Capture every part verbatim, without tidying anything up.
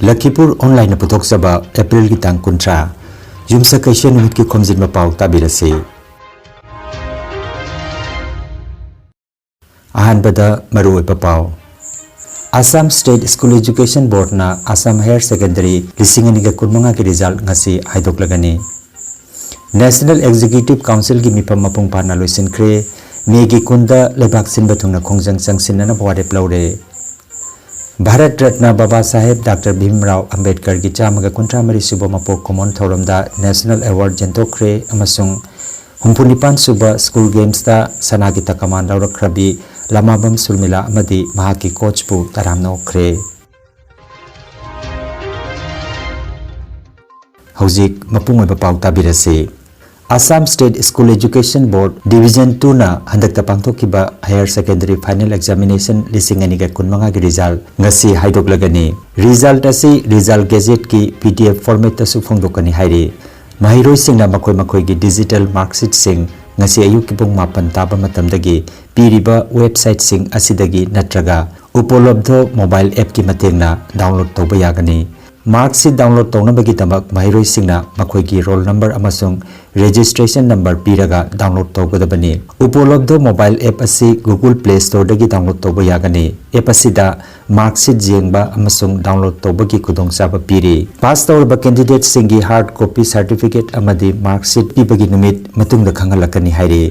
ꯂꯈꯤꯄꯨꯔ ꯑꯣꯟꯂꯥꯏꯟꯅ ꯄꯨꯊꯣꯛꯆꯕ ꯑꯦꯄ꯭ꯔꯤꯜꯒꯤ ꯇꯥꯡ ꯀꯨꯟꯊ꯭ꯔꯥ, ꯌꯨꯝꯁꯀꯩꯁ ꯅꯨꯃꯤꯠꯀꯤ ꯈꯣꯝꯖꯤꯟꯕ ꯄꯥꯎ ꯇꯥꯕꯤꯔꯁꯤ꯫ ꯑꯍꯥꯟꯕꯗ ꯃꯔꯨꯑꯣꯏꯕ ꯄꯥꯎ꯫ ꯑꯁꯥꯝ ꯁ꯭ꯇꯦꯠ ꯁ꯭ꯀꯨꯜ ꯑꯦꯖꯨꯀꯦꯁꯟ ꯕꯣꯔꯗꯅ ꯑꯁꯥꯝ ꯍꯥꯌꯔ ꯁꯦꯀꯦꯟꯗꯔꯤ ꯂꯤꯁꯤꯡ ꯑꯅꯤꯒ ꯀꯨꯟꯃꯉꯥꯒꯤ ꯔꯤꯖꯜꯠ ꯉꯁꯤ ꯍꯥꯏꯗꯣꯛꯂꯒꯅꯤ꯫ ꯅꯦꯁꯅꯦꯜ ꯑꯦꯛꯖꯤꯀ꯭ꯌꯨꯇꯤꯚ ꯀꯥꯎꯟꯁꯤꯜꯒꯤ ꯃꯤꯐꯝ ꯃꯄꯨꯡ ꯐꯥꯅ ꯂꯣꯏꯁꯤꯟꯈ꯭ꯔꯦ꯫ ꯃꯦꯒꯤ ꯀꯨꯟꯗ ꯂꯩꯕꯥꯛ ꯁꯤꯟꯕ ꯊꯨꯡꯅ ꯈꯣꯡꯖꯪ ꯆꯪꯁꯤꯟꯅꯅꯕ ꯋꯥꯔꯦꯞ ꯂꯧꯔꯦ꯫ ꯚꯥꯔꯠ ꯔꯠꯅ ꯕꯥꯕꯥ ꯁꯥꯍꯦꯕ ꯗꯥꯛꯇꯔ ꯚꯤꯝꯔꯥꯎ ꯑꯝꯕꯦꯗꯀꯔꯒꯤ ꯆꯥꯝꯃꯒ ꯀꯨꯟꯊ꯭ꯔꯥ ꯃꯔꯤ ꯁꯨꯕ ꯃꯄꯣꯛ ꯀꯨꯝꯑꯣꯟ ꯊꯧꯔꯝꯗ ꯅꯦꯁꯅꯦꯜ ꯑꯦꯋꯥꯔꯗ ꯌꯦꯟꯊꯣꯛꯈ꯭ꯔꯦ ꯑꯃꯁꯨꯡ ꯍꯨꯝꯐꯨ ꯅꯤꯄꯥꯟ ꯁꯨꯕ ꯁ꯭ꯀꯨꯜ ꯒꯦꯝꯁꯇ ꯁꯅꯥꯒꯤ ꯇꯀꯃꯥꯟ ꯂꯧꯔꯛꯈ꯭ꯔꯕꯤ ꯂꯃꯥꯕꯝ ꯁꯨꯔꯃꯤꯂꯥ ꯑꯃꯗꯤ ꯃꯍꯥꯛꯀꯤ ꯀꯣꯆꯄꯨ ꯇꯔꯥꯝꯅ ꯑꯣꯛꯈ꯭ꯔꯦ꯫ ꯍꯧꯖꯤꯛ ꯃꯄꯨꯡ ꯑꯣꯏꯕ ꯄꯥꯎ ꯇꯥꯕꯤꯔꯁꯤ꯫ ꯑꯁꯥꯝ ꯁ꯭ꯇꯦꯠ ꯁ꯭ꯀꯨꯜ ꯑꯦꯖꯨꯀꯦꯁꯟ ꯕꯣꯔꯗ ꯗꯤꯕꯤꯖꯟ ꯇꯨꯅ ꯍꯟꯗꯛꯇ ꯄꯥꯡꯊꯣꯛꯈꯤꯕ ꯍꯥꯌꯔ ꯁꯦꯀꯦꯟꯗꯔꯤ ꯐꯥꯏꯅꯦꯜ ꯑꯦꯛꯖꯥꯃꯤꯅꯦꯁꯟ ꯂꯤꯁꯤꯡ ꯑꯅꯤꯒ ꯀꯨꯟꯃꯉꯥꯒꯤ ꯔꯤꯖꯜꯠ ꯉꯁꯤ ꯍꯥꯏꯗꯣꯛꯂꯒꯅꯤ꯫ ꯔꯤꯖꯜꯠ ꯑꯁꯤ ꯔꯤꯖꯜꯠ ꯒꯦꯖꯦꯠꯀꯤ ꯄꯤ ꯗꯤ ꯑꯦꯐ ꯐꯣꯔꯃꯦꯠꯇꯁꯨ ꯐꯣꯡꯗꯣꯛꯀꯅꯤ ꯍꯥꯏꯔꯤ꯫ ꯃꯍꯩꯔꯣꯏꯁꯤꯡꯅ ꯃꯈꯣꯏ ꯃꯈꯣꯏꯒꯤ ꯗꯤꯖꯤꯇꯦꯜ ꯃꯥꯔꯛꯁꯤꯠꯁꯤꯡ ꯉꯁꯤ ꯑꯌꯨꯛꯀꯤ ꯄꯨꯡ ꯃꯥꯄꯟ ꯇꯥꯕ ꯃꯇꯝꯗꯒꯤ ꯄꯤꯔꯤꯕ ꯋꯦꯕꯁꯥꯏꯠꯁꯤꯡ ꯑꯁꯤꯗꯒꯤ ꯅꯠꯇ꯭ꯔꯒ ꯎꯄꯣꯂꯣꯕꯗꯣ ꯃꯣꯕꯥꯏꯜ ꯑꯦꯞꯀꯤ ꯃꯇꯦꯡꯅ ꯗꯥꯎꯟꯂꯣꯗ ꯇꯧꯕ ꯌꯥꯒꯅꯤ꯫ ꯃꯥꯔꯛꯁꯤꯠ ꯗꯥꯎꯟꯂꯣꯗ ꯇꯧꯅꯕꯒꯤꯗꯃꯛ ꯃꯍꯩꯔꯣꯏꯁꯤꯡꯅ ꯃꯈꯣꯏꯒꯤ ꯔꯣꯜ ꯅꯝꯕꯔ ꯑꯃꯁꯨꯡ ꯔꯦꯖꯤꯁꯇ꯭ꯔꯦꯁꯟ ꯅꯝꯕꯔ ꯄꯤꯔꯒ ꯗꯥꯎꯟꯂꯣꯗ ꯇꯧꯒꯗꯕꯅꯤ꯫ ꯎꯄꯣꯂꯕꯗꯣ ꯃꯣꯕꯥꯏꯜ ꯑꯦꯞ ꯑꯁꯤ Google Play Storeꯗꯒꯤ ꯗꯥꯎꯟꯂꯣꯗ ꯇꯧꯕ ꯌꯥꯒꯅꯤ꯫ ꯑꯦꯞ ꯑꯁꯤꯗ ꯃꯥꯔꯛꯁꯤꯠ ꯌꯦꯡꯕ ꯑꯃꯁꯨꯡ ꯗꯥꯎꯟꯂꯣꯗ ꯇꯧꯕꯒꯤ ꯈꯨꯗꯣꯡꯆꯥꯕ ꯄꯤꯔꯤ꯫ ꯄꯥꯁ ꯇꯧꯔꯕ ꯀꯦꯟꯗꯤꯗꯦꯠꯁꯤꯡꯒꯤ ꯍꯥꯔꯗ ꯀꯣꯄꯤ, ꯁꯥꯔꯇꯤꯐꯤꯀꯦꯠ ꯑꯃꯗꯤ ꯃꯥꯔꯛꯁꯤꯠ ꯄꯤꯕꯒꯤ ꯅꯨꯃꯤꯠ ꯃꯇꯨꯡꯗ ꯈꯪꯍꯜꯂꯛꯀꯅꯤ ꯍꯥꯏꯔꯤ꯫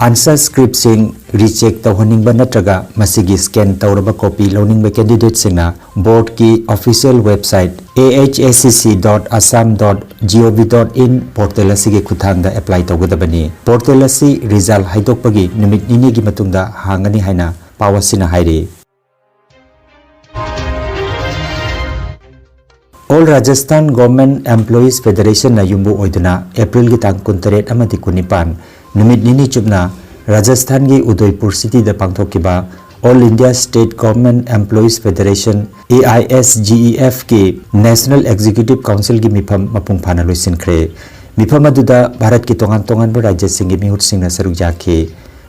ꯑꯟꯁꯔ ꯁ꯭ꯀ꯭ꯔꯤꯞꯁꯤꯡ ꯔꯤꯆꯦꯛ ꯇꯧꯍꯟꯅꯤꯡꯕ ꯅꯠꯇ꯭ꯔꯒ ꯃꯁꯤꯒꯤ ꯁ꯭ꯀꯦꯟ ꯇꯧꯔꯕ ꯀꯣꯄꯤ ꯂꯧꯅꯤꯡꯕ ꯀꯦꯟꯗꯤꯗꯦꯠꯁꯤꯡꯅ ꯕꯣꯔꯗꯀꯤ official website A H S C C dot assam dot gov dot in portal ꯑꯁꯤꯒꯤ ꯈꯨꯠꯊꯥꯡꯗ ꯑꯦꯄ꯭ꯂꯥꯏ ꯇꯧꯒꯗꯕꯅꯤ꯫ ꯄꯣꯔꯇꯦꯜ ꯑꯁꯤ ꯔꯤꯖꯜ ꯍꯥꯏꯗꯣꯛꯄꯒꯤ ꯅꯨꯃꯤꯠ ꯅꯤꯅꯤꯒꯤ ꯃꯇꯨꯡꯗ ꯍꯥꯡꯒꯅꯤ ꯍꯥꯏꯅ ꯄꯥꯎ ꯑꯁꯤꯅ ꯍꯥꯏꯔꯤ꯫ All Rajasthan Government Employees Federationꯅ ꯌꯨꯝꯕꯨ ꯑꯣꯏꯗꯨꯅ ꯑꯦꯄ꯭ꯔꯤꯜꯒꯤ ꯇꯥꯡ ꯀꯨꯟꯇꯔꯦꯠ ꯑꯃꯗꯤ ꯀꯨꯟꯅꯤꯄꯥꯟ, ꯅꯨꯃꯤꯠ ꯅꯤꯅꯤ ꯆꯨꯞꯅ ꯔꯥꯖꯁꯊꯥꯟꯒꯤ ꯎꯗꯣꯏꯄꯨꯔ ꯁꯤꯇꯤꯗ ꯄꯥꯡꯊꯣꯛꯈꯤꯕ All India State Government Employees Federation, A I S G E F ꯀꯤ National Executive Councilꯒꯤ ꯃꯤꯐꯝ ꯃꯄꯨꯡ ꯐꯥꯅ ꯂꯣꯏꯁꯤꯟꯈ꯭ꯔꯦ꯫ ꯃꯤꯐꯝ ꯑꯗꯨꯗ ꯚꯥꯔꯠꯀꯤ ꯇꯣꯉꯥꯟ ꯇꯣꯉꯥꯟꯕ ꯔꯥꯖ꯭ꯌꯁꯤꯡꯒꯤ ꯃꯤꯍꯨꯠꯁꯤꯡꯅ ꯁꯔꯨꯛ ꯌꯥꯈꯤ꯫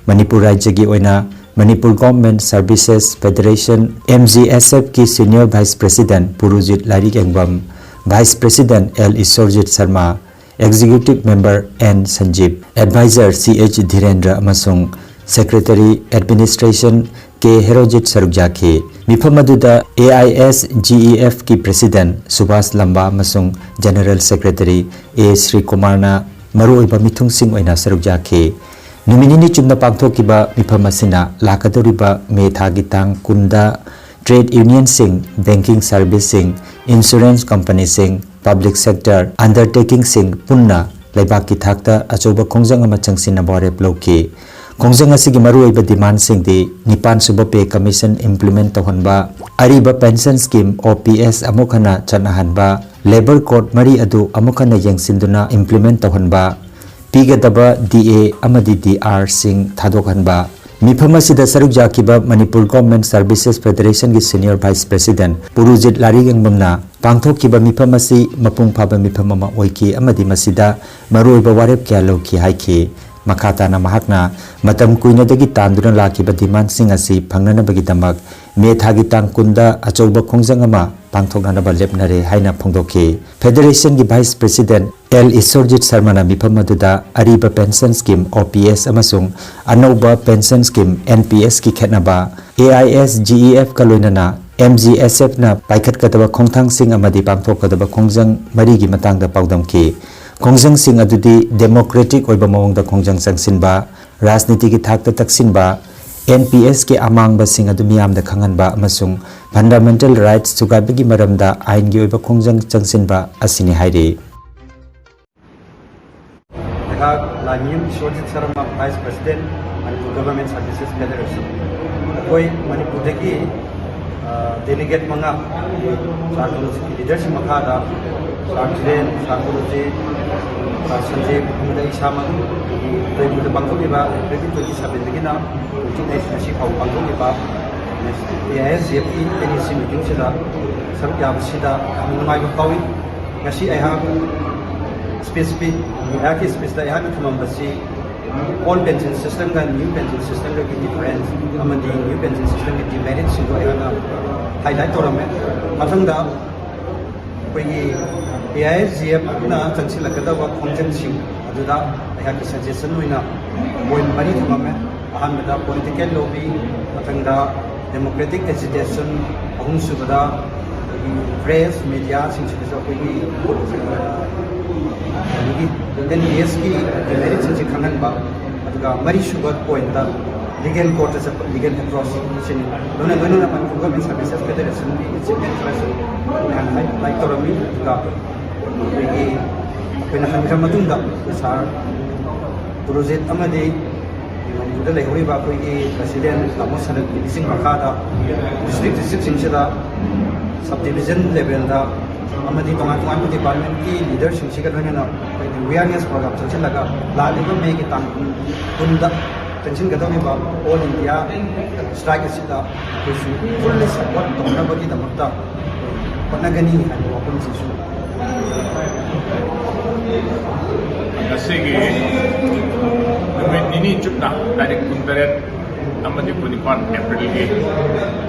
ꯃꯅꯤꯄꯨꯔ ꯔꯥꯖ꯭ꯌꯒꯤ ꯑꯣꯏꯅ Manipur Government Services Federation, M G S F ꯀꯤ Senior Vice President ꯄꯨꯔꯨꯖꯤꯠ ꯂꯥꯏꯔꯤꯛ ꯌꯦꯡꯕꯝ, Vice President L ꯏꯁꯣꯔꯖꯤꯠ Sharma, Executive Member N ꯁꯟꯖꯤꯞ, Advisor C H ꯙꯤꯔꯦꯟꯗ꯭ꯔ ꯑꯃꯁꯨꯡ Secretary Administration K ꯍꯦꯔꯣꯖꯤꯠ ꯁꯔꯨꯛ ꯌꯥꯈꯤ꯫ ꯃꯤꯐꯝ ꯑꯗꯨꯗ A I S G E F ꯀꯤ President ꯁꯨꯕꯥꯁ ꯂꯝꯕꯥ ꯑꯃꯁꯨꯡ General Secretary A ꯁ꯭ꯔꯤꯀꯨꯃꯥꯔꯅ ꯃꯔꯨꯑꯣꯏꯕ ꯃꯤꯊꯨꯡꯁꯤꯡ ꯑꯣꯏꯅ ꯁꯔꯨꯛ ꯌꯥꯈꯤ꯫ ꯅꯨꯃꯤꯠ ꯅꯤꯅꯤ ꯆꯨꯞꯅ ꯄꯥꯡꯊꯣꯛꯈꯤꯕ ꯃꯤꯐꯝ ꯑꯁꯤꯅ ꯂꯥꯛꯀꯗꯧꯔꯤꯕ ꯃꯦ ꯊꯥꯒꯤ ꯇꯥꯡ ꯀꯨꯟꯗ trade unionꯁꯤꯡ, banking serviceꯁꯤꯡ, insurance companyꯁꯤꯡ, public sector undertakingꯁꯤꯡ ꯄꯨꯟꯅ ꯂꯩꯕꯥꯛꯀꯤ ꯊꯥꯛꯇ ꯑꯆꯧꯕ ꯈꯣꯡꯖꯪ ꯑꯃ ꯆꯪꯁꯤꯟꯅꯕ ꯋꯥꯔꯦꯞ ꯂꯧꯈꯤ꯫ ꯈꯣꯡꯖꯪ ꯑꯁꯤꯒꯤ ꯃꯔꯨꯑꯣꯏꯕ demandꯁꯤꯡꯗꯤ ꯅꯤꯄꯥꯟ ꯁꯨꯕ pay commission implement ꯇꯧꯍꯟꯕ, ꯑꯔꯤꯕ pension scheme O P S ꯑꯃꯨꯛ ꯍꯟꯅ ꯆꯠꯅꯍꯟꯕ, labour code ꯃꯔꯤ ꯑꯗꯨ ꯑꯃꯨꯛ ꯍꯟꯅ ꯌꯦꯡꯁꯤꯟꯗꯨꯅ implement ꯇꯧꯍꯟꯕ, ꯄꯤꯒꯗꯕ D A ꯑꯃꯗꯤ D R ꯁꯤꯡ ꯊꯥꯗꯣꯛꯍꯟꯕ꯫ ꯃꯤꯐꯝ ꯑꯁꯤꯗ ꯁꯔꯨꯛ ꯌꯥꯈꯤꯕ Manipur Government Services Federationꯒꯤ Senior Vice President ꯄꯨꯔꯨꯖꯤꯠ ꯂꯥꯏꯔꯤꯛ ꯌꯦꯡꯕꯝꯅ ꯄꯥꯡꯊꯣꯛꯈꯤꯕ ꯃꯤꯐꯝ ꯑꯁꯤ ꯃꯄꯨꯡ ꯐꯥꯕ ꯃꯤꯐꯝ ꯑꯃ ꯑꯣꯏꯈꯤ ꯑꯃꯗꯤ ꯃꯁꯤꯗ ꯃꯔꯨꯑꯣꯏꯕ ꯋꯥꯔꯦꯞ ꯀꯌꯥ ꯂꯧꯈꯤ ꯍꯥꯏꯈꯤ꯫ ꯃꯈꯥ ꯇꯥꯅ ꯃꯍꯥꯛꯅ ꯃꯇꯝ ꯀꯨꯏꯅꯗꯒꯤ ꯇꯥꯟꯗꯨꯅ ꯂꯥꯛꯈꯤꯕ demandꯁꯤꯡ ꯑꯁꯤ ꯐꯪꯅꯅꯕꯒꯤꯗꯃꯛ ꯃꯦ ꯊꯥꯒꯤ ꯇꯥꯡ ꯀꯨꯟꯗ ꯑꯆꯧꯕ ꯈꯣꯡꯖꯪ ꯑꯃ ꯄꯥꯡꯊꯣꯛꯅꯅꯕ ꯂꯦꯞꯅꯔꯦ ꯍꯥꯏꯅ ꯐꯣꯡꯗꯣꯛꯈꯤ꯫ Federationꯒꯤ Vice President L ꯏꯁꯣꯔꯖꯤꯠ ꯁꯔꯃꯅ ꯃꯤꯐꯝ ꯑꯗꯨꯗ ꯑꯔꯤꯕ pension scheme O P S ꯑꯃꯁꯨꯡ ꯑꯅꯧꯕ pension scheme N P Sꯀꯤ ꯈꯦꯠꯅꯕ, A I S G E Fꯀ ꯂꯣꯏꯅꯅ M G S Fꯅ ꯄꯥꯏꯈꯠꯀꯗꯕ ꯈꯣꯡꯊꯥꯡꯁꯤꯡ ꯑꯃꯗꯤ ꯄꯥꯡꯊꯣꯛꯀꯗꯕ ꯈꯣꯡꯖꯪ ꯃꯔꯤꯒꯤ ꯃꯇꯥꯡꯗ ꯄꯥꯎꯗꯝꯈꯤ꯫ ꯈꯣꯡꯖꯪꯁꯤꯡ ꯑꯗꯨꯗꯤ democratic ꯑꯣꯏꯕ ꯃꯑꯣꯡꯗ ꯈꯣꯡꯖꯪ ꯆꯪꯁꯤꯟꯕ, ꯔꯥꯖꯅꯤꯇꯤꯒꯤ ꯊꯥꯛꯇ ꯇꯛꯁꯤꯟꯕ, N P Sꯀꯤ ꯑꯃꯥꯡꯕꯁꯤꯡ ꯑꯗꯨ ꯃꯤꯌꯥꯝꯗ ꯈꯪꯍꯟꯕ ꯑꯃꯁꯨꯡ fundamental rights ꯊꯨꯒꯥꯏꯕꯒꯤ ꯃꯔꯝꯗ ꯑꯥꯏꯟꯒꯤ ꯑꯣꯏꯕ ꯈꯣꯡꯖꯪ ꯆꯪꯁꯤꯟꯕ ꯑꯁꯤꯅꯤ ꯍꯥꯏꯔꯤ꯫ ꯑꯩꯍꯥꯛ ꯂꯥꯏꯅꯤꯌꯝ ꯏꯁꯣꯔꯖꯤꯠ Sharma, Vice President, Manipur Government Services Federation꯫ ꯑꯩꯈꯣꯏ ꯃꯅꯤꯄꯨꯔꯗꯒꯤ, ꯑ, delegate ꯃꯉꯥ, ꯁꯥꯔ ꯀꯣꯂꯦꯖꯀꯤ leaderꯁꯤꯡ ꯃꯈꯥꯗ ꯁꯥꯔ ꯀꯤꯔꯦꯟ, ꯁꯥꯔ ꯀꯣꯂꯦꯖꯤ, ꯁꯥꯔ ꯁꯟꯖꯤꯞ ꯑꯃꯗꯤ ꯑꯩ ꯏꯁꯥꯃꯛ ꯇꯣꯏꯕꯨꯗ ꯄꯥꯡꯊꯣꯛꯂꯤꯕ April twenty sevenꯗꯒꯤꯅ ꯍꯧꯖꯤꯛ ꯑꯩ ꯉꯁꯤ ꯐꯥꯎꯕ ꯄꯥꯡꯊꯣꯛꯂꯤꯕ A I S G Fꯀꯤ N E C meetingꯁꯤꯗ ꯁꯔꯨꯛ ꯌꯥꯕꯁꯤꯗ ꯌꯥꯝꯅ ꯅꯨꯡꯉꯥꯏꯕ ꯐꯥꯎꯏ꯫ ꯉꯁꯤ ꯑꯩꯍꯥꯛ speech ꯄꯤ꯫ ꯑꯩꯍꯥꯛꯀꯤ speechꯇ ꯑꯩꯍꯥꯛꯅ ꯊꯝꯃꯝꯕꯁꯤ ꯑꯣꯜ ꯄꯦꯟꯁꯟ ꯁꯤꯁꯇꯦꯝꯒ ꯅ꯭ꯌꯨ ꯄꯦꯟꯁꯟ ꯁꯤꯁꯇꯦꯝꯒꯒꯤ ꯗꯤꯐꯔꯦꯟꯁ ꯑꯃꯗꯤ ꯅ꯭ꯌꯨ ꯄꯦꯟꯁꯟ ꯁꯤꯁꯇꯦꯝꯒꯤ ꯗꯤꯃꯦꯔꯤꯠꯁꯤꯡꯗꯣ ꯑꯩꯍꯥꯛꯅ ꯍꯥꯏꯂꯥꯏꯠ ꯇꯧꯔꯝꯃꯦ꯫ ꯃꯊꯪꯗ ꯑꯩꯈꯣꯏꯒꯤ ꯑꯦ ꯑꯥꯏ ꯑꯦꯁ ꯖꯤ ꯑꯦꯐꯅ ꯆꯪꯁꯤꯜꯂꯛꯀꯗꯕ ꯈꯣꯡꯖꯪꯁꯤꯡ ꯑꯗꯨꯗ ꯑꯩꯍꯥꯛꯀꯤ ꯁꯖꯦꯁꯟ ꯑꯣꯏꯅ ꯄꯣꯏꯟ ꯃꯔꯤ ꯊꯝꯃꯝꯃꯦ꯫ ꯑꯍꯥꯟꯕꯗ ꯄꯣꯂꯤꯇꯤꯀꯦꯜ ꯂꯣꯕꯤ, ꯃꯊꯪꯗ ꯗꯦꯃꯣꯀ꯭ꯔꯦꯇꯤꯛ ꯑꯦꯖꯤꯇꯦꯁꯟ, ꯑꯍꯨꯝꯁꯨꯕꯗ ꯑꯩꯈꯣꯏꯒꯤ ꯄ꯭ꯔꯦꯁ ꯃꯦꯗꯤꯌꯥꯁꯤꯡꯁꯤꯗꯁꯨ ꯑꯩꯈꯣꯏꯒꯤ ꯑꯦꯟ ꯄꯤ ꯑꯦꯁꯀꯤ ꯃꯦꯔꯤꯠꯁꯤꯡꯁꯤ ꯈꯪꯍꯟꯕ, ꯑꯗꯨꯒ ꯃꯔꯤꯁꯨꯕ ꯄꯣꯏꯟꯗ ꯂꯤꯒꯦꯜ ꯀꯣꯔꯠꯇ ꯆꯠꯄ, ꯂꯤꯒꯦꯜ ꯑꯦꯄ꯭ꯔꯣꯆ ꯁꯤꯅꯤ꯫ ꯂꯣꯏꯅ ꯂꯣꯏꯅꯅ ꯃꯅꯤꯄꯨꯔ ꯒꯚꯔꯟꯃꯦꯟꯠ ꯁꯔꯚꯤꯁꯦꯁ ꯐꯦꯗꯔꯦꯁꯟꯒꯤ ꯑꯦꯆꯤꯞꯃꯦꯟ ꯈꯔꯁꯨ ꯃꯌꯥꯝ ꯍꯥꯏꯂꯥꯏꯠ ꯇꯧꯔꯝꯃꯤ꯫ ꯑꯗꯨꯒ ꯑꯩꯈꯣꯏꯒꯤ ꯑꯩꯈꯣꯏꯅ ꯍꯟꯈ꯭ꯔ ꯃꯇꯨꯡꯗ ꯁꯥꯔ ꯒꯨꯔꯨꯖꯤꯠ ꯑꯃꯗꯤ ꯃꯅꯤꯄꯨꯔꯗ ꯂꯩꯍꯧꯔꯤꯕ ꯑꯩꯈꯣꯏꯒꯤ ꯄ꯭ꯔꯁꯤꯗꯦꯟ ꯇꯥꯃꯣ ꯁꯅꯠꯀꯤꯁꯤꯡ ꯃꯈꯥꯗ ꯗꯤꯁꯇ꯭ꯔꯤꯛ ꯗꯤꯁꯇ꯭ꯔꯤꯛꯁꯤꯡꯁꯤꯗ ꯁꯕ ꯗꯤꯕꯤꯖꯟ ꯂꯦꯚꯦꯜꯗ ꯑꯃꯗꯤ ꯇꯣꯉꯥꯟ ꯇꯣꯉꯥꯟꯕ ꯗꯤꯄꯥꯔꯠꯃꯦꯟꯠꯀꯤ ꯂꯤꯗꯔꯁꯤꯡꯁꯤꯒ ꯂꯣꯏꯅꯅ ꯑꯩꯈꯣꯏꯒꯤ ꯑꯦꯋꯦꯌꯔꯅꯦꯁ ꯄ꯭ꯔꯣꯒ꯭ꯔꯥꯝ ꯆꯪꯁꯤꯜꯂꯒ ꯂꯥꯛꯂꯤꯕ ꯃꯦꯒꯤ ꯇꯥꯡ ꯀꯨꯟꯗ ꯆꯪꯁꯤꯟꯒꯗꯧꯔꯤꯕ ꯑꯣꯜ ꯏꯟꯗꯤꯌꯥ ꯁ꯭ꯇ꯭ꯔꯥꯏꯛ ꯑꯁꯤꯗ ꯑꯩꯈꯣꯏꯁꯨ ꯐꯨꯜꯂꯤ ꯁꯄꯣꯔꯠ ꯇꯧꯅꯕꯒꯤꯗꯃꯛꯇ ꯍꯣꯠꯅꯒꯅꯤ ꯍꯥꯏꯕ ꯋꯥꯐꯝꯁꯤꯁꯨ ꯉꯁꯤꯒꯤ ꯅꯨꯃꯤꯠ ꯅꯤꯅꯤ ꯆꯨꯞꯅ ꯇꯥꯔꯤꯛ ꯀꯨꯟꯇꯔꯦꯠ ꯑꯃꯗꯤ ꯀꯨꯟꯅꯤꯄꯥꯟ ꯑꯦꯄ꯭ꯔꯤꯜꯒꯤ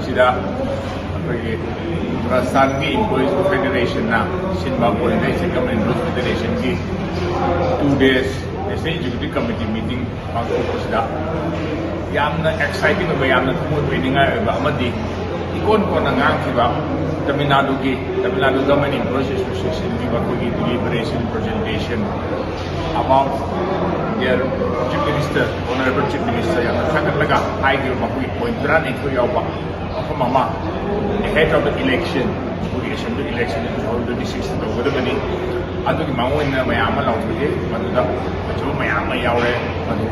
ꯁꯤꯗ ꯑꯩꯈꯣꯏꯒꯤ ꯔꯥꯖꯁꯊꯥꯟꯒꯤ ꯏꯝꯄ꯭ꯂꯣꯌꯤꯁ ꯐꯦꯗꯔꯦꯁꯟꯅ ꯁꯤꯟꯕ ꯑꯣꯏꯔꯤꯕ ꯏꯁꯇꯦꯠ ꯒꯚꯔꯟꯃꯦꯟꯠ ꯏꯝꯄ꯭ꯂꯣꯌꯤꯁ ꯐꯦꯗꯔꯦꯁꯟꯒꯤ two days national executive committee meeting ꯄꯥꯡꯊꯣꯛꯄꯁꯤꯗ ꯌꯥꯝꯅ ꯑꯦꯛꯁꯥꯏꯇꯤꯡ ꯑꯣꯏꯕ, ꯌꯥꯝꯅ ꯊꯃꯣꯏ ꯄꯦꯟꯅꯤꯡꯉꯥꯏ ꯑꯣꯏꯕ ꯑꯃꯗꯤ ꯏꯀꯣꯟ ꯀꯣꯟꯅ ꯉꯥꯡꯈꯤꯕ ꯇꯃꯤꯜ ꯅꯥꯗꯨꯒꯤ, ꯇꯃꯤꯜ ꯅꯥꯗꯨ ꯒꯚꯔꯟꯃꯦꯟꯠ ꯏꯝꯄ꯭ꯂꯣꯌꯤꯁ ꯑꯦꯁꯣꯁꯤꯌꯦꯁꯟꯒꯤ ꯃꯈꯣꯏꯒꯤ ꯗꯤꯂꯤꯕꯔꯦꯁꯟ presentation about their Chief Minister, Honorable Chief Minister ꯌꯥꯝꯅ ꯊꯥꯒꯠꯂꯒ ꯍꯥꯏꯈꯤꯕ ꯃꯈꯣꯏꯒꯤ ꯄꯣꯏꯟꯠ ꯇꯔꯥꯅꯤꯊꯣꯏ ꯌꯥꯎꯕ ꯃꯐꯝ ꯑꯃ ahead of the election, ꯑꯩꯈꯣꯏꯒꯤ assembly election two thousand twenty ꯁꯤꯛꯁꯇ ꯇꯧꯒꯗꯕꯅꯤ꯫ ꯑꯗꯨꯒꯤ ꯃꯥꯡꯑꯣꯏꯅ ꯃꯌꯥꯝ ꯑꯃ ꯂꯥꯎꯊꯣꯛꯏ꯫ ꯃꯗꯨꯗ ꯑꯆꯧꯕ ꯃꯌꯥꯝ ꯑꯃ ꯌꯥꯎꯔꯦ꯫ ꯃꯗꯨ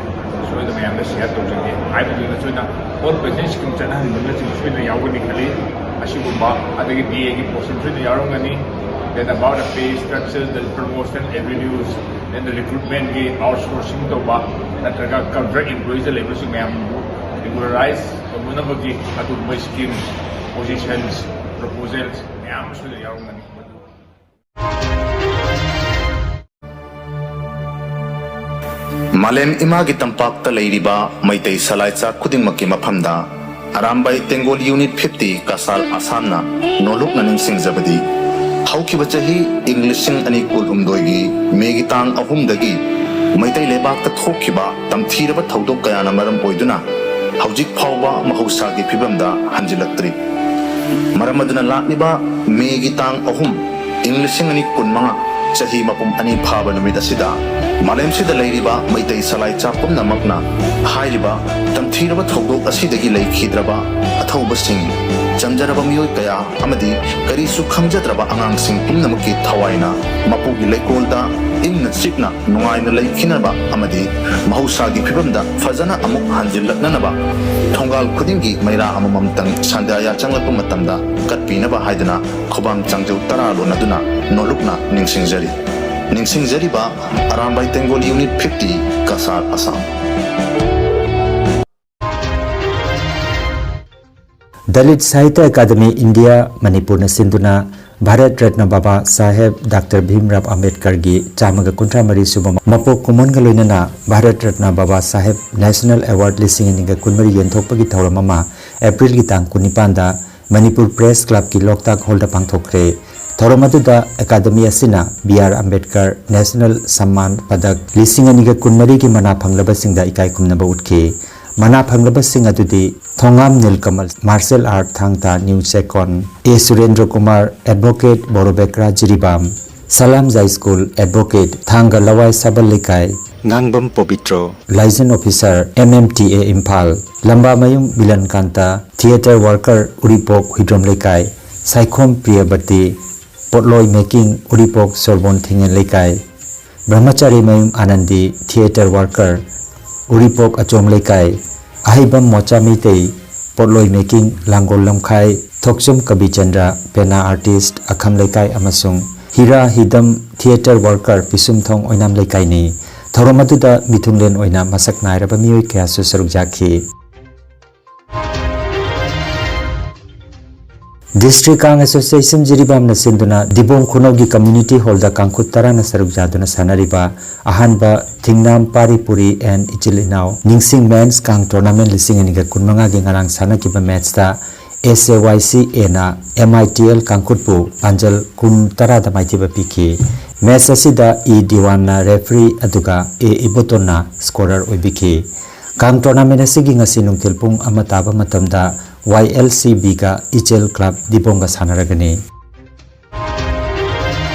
ꯁꯣꯏꯗꯅ ꯃꯌꯥꯝꯗ ꯁꯤꯌꯔ ꯇꯧꯖꯒꯦ꯫ ꯍꯥꯏꯕꯗꯨꯅ ꯁꯣꯏꯗꯅ ꯑꯣꯜ ꯄ꯭ꯔꯦꯖꯦꯟꯠ ꯁ꯭ꯀꯤꯝ ꯆꯠꯅꯍꯟꯕꯅꯆꯤꯡꯕ ꯁꯣꯏꯗꯅ ꯌꯥꯎꯒꯅꯤ ꯈꯜꯂꯤ꯫ ꯑꯁꯤꯒꯨꯝꯕ ꯑꯗꯒꯤ ꯗꯤ ꯑꯦꯒꯤ ꯄꯣꯁꯟ ꯁꯣꯏꯗꯅ ꯌꯥꯎꯔꯝꯒꯅꯤ꯫ Then about the pay structure, the promotion avenues, then the recruitmentꯒꯤ outsourcing ꯇꯧꯕ ꯅꯠꯇ꯭ꯔꯒ contract employeesꯗ ꯂꯩꯕꯁꯤꯡ ꯃꯌꯥꯝꯕꯨ regularize ꯇꯧꯅꯅꯕꯒꯤ ꯑꯗꯨꯒꯨꯝꯕ scheme, positions, proposals ꯃꯌꯥꯝ ꯑꯃꯁꯨ ꯌꯥꯎꯔꯝꯒꯅꯤ꯫ ꯃꯗꯨ ꯃꯥꯂꯦꯝ ꯏꯃꯥꯒꯤ ꯇꯝꯄꯥꯛꯇ ꯂꯩꯔꯤꯕ ꯃꯩꯇꯩ ꯁꯂꯥꯏꯆꯥ ꯈꯨꯗꯤꯡꯃꯛꯀꯤ ꯃꯐꯝꯗ ꯑꯔꯥꯝꯕꯥꯏ ꯇꯦꯡꯒꯣꯜ ꯌꯨꯅꯤꯠ ꯐꯤꯐꯇꯤ ꯀꯁꯥꯔ ꯑꯁꯥꯝꯅ ꯅꯣꯂꯨꯛꯅ ꯅꯤꯡꯁꯤꯡꯖꯕꯗꯤ, ꯍꯧꯈꯤꯕ ꯆꯍꯤ ꯏꯪ ꯂꯤꯁꯤꯡ ꯑꯅꯤ ꯀꯨꯟꯍꯨꯝꯗꯣꯏꯒꯤ ꯃꯦꯒꯤ ꯇꯥꯡ ꯑꯍꯨꯝꯗꯒꯤ ꯃꯩꯇꯩ ꯂꯩꯕꯥꯛꯇ ꯊꯣꯛꯈꯤꯕ ꯇꯝꯊꯤꯔꯕ ꯊꯧꯗꯣꯛ ꯀꯌꯥꯅ ꯃꯔꯝ ꯑꯣꯏꯗꯨꯅ ꯍꯧꯖꯤꯛ ꯐꯥꯎꯕ ꯃꯍꯧꯁꯥꯒꯤ ꯐꯤꯕꯝꯗ ꯍꯟꯖꯤꯜꯂꯛꯇ꯭ꯔꯤ꯫ ꯃꯔꯝ ꯑꯗꯨꯅ ꯂꯥꯛꯂꯤꯕ ꯃꯦꯒꯤ ꯇꯥꯡ ꯑꯍꯨꯝ, ꯏꯪ ꯂꯤꯁꯤꯡ ꯑꯅꯤ ꯀꯨꯟꯃꯉꯥ, ꯆꯍꯤ ꯃꯄꯨꯝ ꯑꯅꯤ ꯐꯥꯕ ꯅꯨꯃꯤꯠ ꯑꯁꯤꯗ ꯃꯥꯂꯦꯝꯁꯤꯗ ꯂꯩꯔꯤꯕ ꯃꯩꯇꯩ ꯁꯂꯥꯏꯆꯥ ꯄꯨꯝꯅꯃꯛꯅ ꯍꯥꯏꯔꯤꯕ ꯇꯝꯊꯤꯔꯕ ꯊꯧꯗꯣꯛ ꯑꯁꯤꯗꯒꯤ ꯂꯩꯈꯤꯗ꯭ꯔꯕ ꯑꯊꯧꯕꯁꯤꯡ, ꯆꯝꯖꯔꯕ ꯃꯤꯑꯣꯏ ꯀꯌꯥ ꯑꯃꯗꯤ ꯀꯔꯤꯁꯨ ꯈꯪꯖꯗ꯭ꯔꯕ ꯑꯉꯥꯡꯁꯤꯡ ꯄꯨꯝꯅꯃꯛꯀꯤ ꯊꯋꯥꯏꯅ ꯃꯄꯨꯒꯤ ꯂꯩꯀꯣꯜꯗ ꯏꯪꯅ ꯆꯤꯛꯅ ꯅꯨꯡꯉꯥꯏꯅ ꯂꯩꯈꯤꯅꯕ ꯑꯃꯗꯤ ꯃꯍꯧꯁꯥꯒꯤ ꯐꯤꯕꯝꯗ ꯐꯖꯅ ꯑꯃꯨꯛ ꯍꯟꯖꯤꯜꯂꯛꯅꯅꯕ ꯊꯣꯡꯒꯥꯜ ꯈꯨꯗꯤꯡꯒꯤ ꯃꯩꯔꯥ ꯑꯃꯃꯝꯇꯪ ꯁꯟꯗ꯭ꯌꯥ ꯆꯪꯂꯛꯄ ꯃꯇꯝꯗ ꯀꯠꯄꯤꯅꯕ ꯍꯥꯏꯗꯨꯅ ꯈꯨꯕꯥꯝ ꯆꯥꯡꯖꯧ ꯇꯔꯥ ꯂꯣꯟꯅꯗꯨꯅ ꯅꯣꯂꯨꯛꯅ ꯅꯤꯡꯁꯤꯡꯖꯔꯤ꯫ ꯅꯤꯡꯁꯤꯡꯖꯔꯤꯕ Arambai Tenggol unit fifty Cachar Assam. Dalit Sahitya academy India ꯃꯅꯤꯄꯨꯔꯅ ꯁꯤꯟꯗꯨꯅ ꯚꯥꯔꯠ ꯔꯠꯅ ꯕꯥꯕꯥ ꯁꯥꯍꯦꯕ ꯗꯥꯛꯇꯔ ꯚꯤꯝꯔꯥꯞ ꯑꯝꯕꯦꯗꯀꯔꯒꯤ ꯆꯥꯝꯃꯒ ꯀꯨꯟꯊ꯭ꯔꯥ ꯃꯔꯤ ꯁꯨꯕ ꯃꯄꯣꯛ ꯀꯨꯝꯑꯣꯟꯒ ꯂꯣꯏꯅꯅ ꯚꯥꯔꯠ ꯔꯠꯅ ꯕꯥꯕꯥ ꯁꯥꯍꯦꯕ ꯅꯦꯁꯅꯦꯜ ꯑꯦꯋꯥꯔꯗ ꯂꯤꯁꯤꯡ ꯑꯅꯤꯒ ꯀꯨꯟꯃꯔꯤ ꯌꯦꯟꯊꯣꯛꯄꯒꯤ ꯊꯧꯔꯝ ꯑꯃ ꯑꯦꯄ꯭ꯔꯤꯜꯒꯤ ꯇꯥꯡ ꯀꯨꯟꯅꯤꯄꯥꯟꯗ ꯃꯅꯤꯄꯨꯔ ꯄ꯭ꯔꯦꯁ ꯀ꯭ꯂꯕꯀꯤ ꯂꯣꯛꯇꯥꯛ ꯍꯣꯜꯗ ꯄꯥꯡꯊꯣꯛꯈ꯭ꯔꯦ꯫ ꯊꯧꯔꯝ ꯑꯗꯨꯗ ꯑꯦꯀꯥꯗꯃꯤ ꯑꯁꯤꯅ B R Ambedkar national Samman ꯄꯗꯛ ꯂꯤꯁꯤꯡ ꯑꯅꯤꯒ ꯀꯨꯟꯃꯔꯤꯒꯤ ꯃꯅꯥ ꯐꯪꯂꯕꯁꯤꯡꯗ ꯏꯀꯥꯏ ꯈꯨꯝꯅꯕ ꯎꯠꯈꯤ꯫ ꯃꯅꯥ ꯐꯪꯂꯕꯁꯤꯡ ꯑꯗꯨꯗꯤ ꯊꯣꯉꯥꯝ ꯅꯤꯜꯀꯃꯜ, martial art Thang Ta new Chekon, A Surendra Kumar, advocate Borobekra Jiribam, Salam Jai school advocate ꯊꯥꯡꯒ Lawai Sabal Leikai, Ngangbam Pobitro, liaison officer M M T A Imphal, Lambamayum Milon Kanta, theatre worker Uripok Huidrom Leikai, Saikhom ꯄ꯭ꯔꯤꯌꯕꯇꯤ, ꯄꯣꯠꯂꯣꯏ making ꯎꯔꯤꯄꯣꯛ ꯁꯣꯔꯕꯣꯟ ꯊꯤꯡꯉꯦꯟ ꯂꯩꯀꯥꯏ, ꯕ꯭ꯔꯍ꯭ꯃꯆꯥꯔꯤ ꯃꯌꯨꯝ ꯑꯥꯅꯟꯗꯤ, ꯊꯤꯌꯦꯇꯔ ꯋꯥꯔꯀꯔ ꯎꯔꯤꯄꯣꯛ ꯑꯆꯣꯝ ꯂꯩꯀꯥꯏ, ꯑꯍꯩꯕꯝ ꯃꯣꯆꯥ ꯃꯩꯇꯩ, ꯄꯣꯠꯂꯣꯏ ꯃꯦꯀꯤꯡ ꯂꯥꯡꯒꯣꯜ ꯂꯝꯈꯥꯏ, ꯊꯣꯛꯆꯨꯝ ꯀꯕꯤꯆꯟꯗ꯭ꯔ, ꯄꯦꯅꯥ ꯑꯥꯔꯇꯤꯁ꯭ꯠ ꯑꯈꯝ ꯂꯩꯀꯥꯏ ꯑꯃꯁꯨꯡ ꯍꯤꯔꯥ ꯍꯤꯗꯝ ꯊꯤꯌꯦꯇꯔ ꯋꯥꯔꯀꯔ ꯄꯤꯁꯨꯝꯊꯣꯡ ꯑꯣꯏꯅꯥꯝ ꯂꯩꯀꯥꯏꯅꯤ꯫ ꯊꯧꯔꯝ ꯑꯗꯨꯗ ꯃꯤꯊꯨꯡꯂꯦꯟ ꯑꯣꯏꯅ ꯃꯁꯛ ꯅꯥꯏꯔꯕ ꯃꯤꯑꯣꯏ ꯀꯌꯥꯁꯨ ꯁꯔꯨꯛ ꯌꯥꯈꯤ꯫ District Kang Association ꯖꯤꯔꯤꯕꯥꯝꯅ ꯁꯤꯟꯗꯨꯅ ꯗꯤꯕꯣꯡ ꯈꯨꯅꯧꯒꯤ community hall ꯗ ꯀꯥꯡꯈꯨꯠ ꯇꯔꯥꯅ ꯁꯔꯨꯛ ꯌꯥꯗꯨꯅ ꯁꯥꯟꯅꯔꯤꯕ ꯑꯍꯥꯟꯕ ꯊꯤꯡꯅꯥꯝ ꯄꯥꯔꯤ ꯄꯨꯔꯤ and ꯏꯆꯤꯜ ꯏꯅꯥꯎ ꯅꯤꯡꯁꯤꯡ Men's Kang Tournament ꯂꯤꯁꯤꯡ ꯑꯅꯤꯒ ꯀꯨꯟꯃꯉꯥꯒꯤ ꯉꯔꯥꯡ ꯁꯥꯟꯅꯈꯤꯕ match ꯇ S A Y C A ꯅ M I T L ꯀꯥꯡꯈꯨꯠꯄꯨ ꯄꯥꯟꯖꯜ ꯀꯨꯟ ꯇꯔꯥꯗ ꯃꯥꯏꯊꯤꯕ ꯄꯤꯈꯤ꯫ Match ꯑꯁꯤꯗ ꯏ ꯗꯤꯋꯥꯟꯅ referee ꯑꯗꯨꯒ ꯑꯦ ꯏꯕꯣꯇꯣꯟꯅ scorer ꯑꯣꯏꯕꯤꯈꯤ꯫ Kang Tournament ꯑꯁꯤꯒꯤ ꯉꯁꯤ ꯅꯨꯡꯊꯤꯜ ꯄꯨꯡ ꯑꯃ ꯇꯥꯕ ꯃꯇꯝꯗ Y L C B ꯒ ꯏꯆꯦꯜ club ꯗꯤꯕꯣꯡꯒ ꯁꯥꯟꯅꯔꯒꯅꯤ꯫